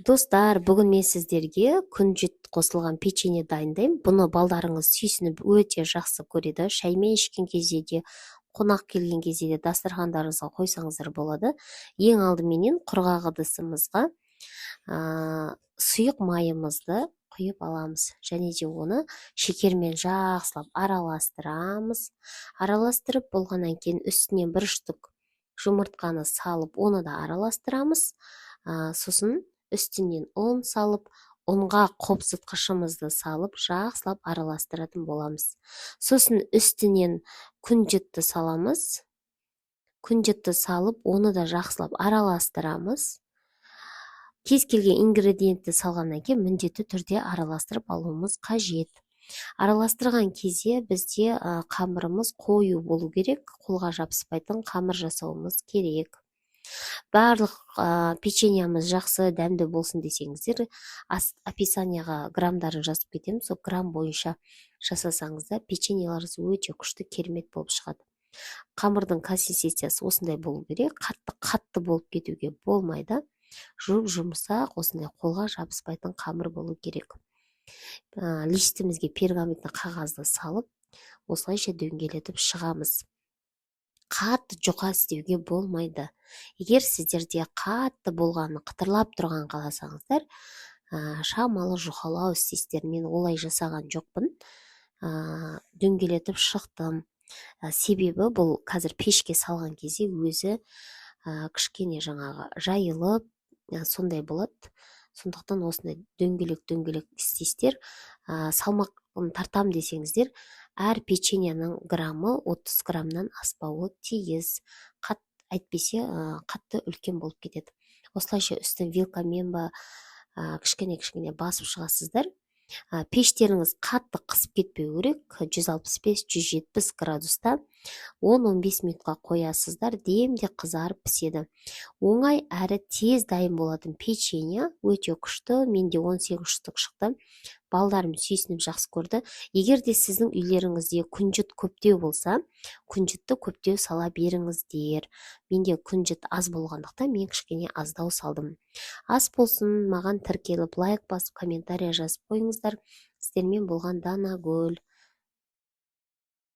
Достар, бүгін мен сіздерге күнжіт қосылған печенье дайындаймын. Бұны балдарыңыз сүйсініп, өте жақсы көреді. Шаймен ішкен кезде де, қонақ келген кезде де дастархандарыңызға қойсаңыздар болады. Ең алдыменен құрғақ ыдысымызға сұйық майымызды құйып аламыз және де оны шекермен жақсылап араластырамыз. Араластырып болғаннан кейін үстіне бір штук жұмыртқаны салып, оны да араластырамыз. Сосын үстінен ұн салып, ұнға қопсытқышымызды салып, жақсылап араластыратын боламыз. Сосын үстінен күнжітті саламыз. Күнжітті салып, оны да жақсылап араластырамыз. Кез келген ингредиентті салғаннан кейін міндетті түрде араластырып алуымыз қажет. Араластырған кезде бізде қамырымыз қою болу керек, қолға жабыспайтын қамыр жасауымыз керек. Барлық печеньеміз жақсы, дәмді болсын десеңіздер, описанияға граммдарын жазып кетемін. Сол грамм бойынша жасасаңыздар, печеньелеріңіз өте күшті, керемет болып шығады. Қамырдың консистенциясы осындай болу керек, қатты қатты болып кетуге болмайды. Жұп жұмсақ, осындай қолға жабыспайтын қамыр болу керек. Листімізге пергаментный қағазды салып, осылайша дөңгелетіп шығамыз. Қатты жұқа істеуге болмайды. Егер сіздерде қатты болғанын, қытырлап тұрған қаласаңыздар, шамалы жұқалау істейсіздер. Мен олай жасаған жоқпын, дөңгелетіп шықтым. Себебі бұл қазір пешке салған кезде өзі кішкене жаңағы жайылып, сондай болады. Сондықтан осындай дөңгелек дөңгелек істейсіздер. Салмағын тартам десеңіздер, әр печеньенің граммы 30 граммнан аспауы тиіс. Әйтпесе қатты үлкен болып кетеді. Осылайша үстін вилкамен ба, кішкене кішкене басып шығасыздар. Пештеріңіз қатты қызып кетпеу керек, 165-170 градуста 10-15 минутқа қоясыздар, демде қызарып піседі. Оңай әрі тез дайын болатын печенье, өте күшті. Менде 18 штук шықты, балдарым сүйсініп жақсы көрді. Егер де сіздің үйлеріңізде күнжіт көптеу болса, күнжітті көптеу сала беріңіздер. Менде күнжіт аз болғандықтан, мен кішкене аздау салдым. Ас болсын! Маған тіркеліп, лайк басып, комментарий жазып қойыңыздар. Сіздермен болған Данагүл.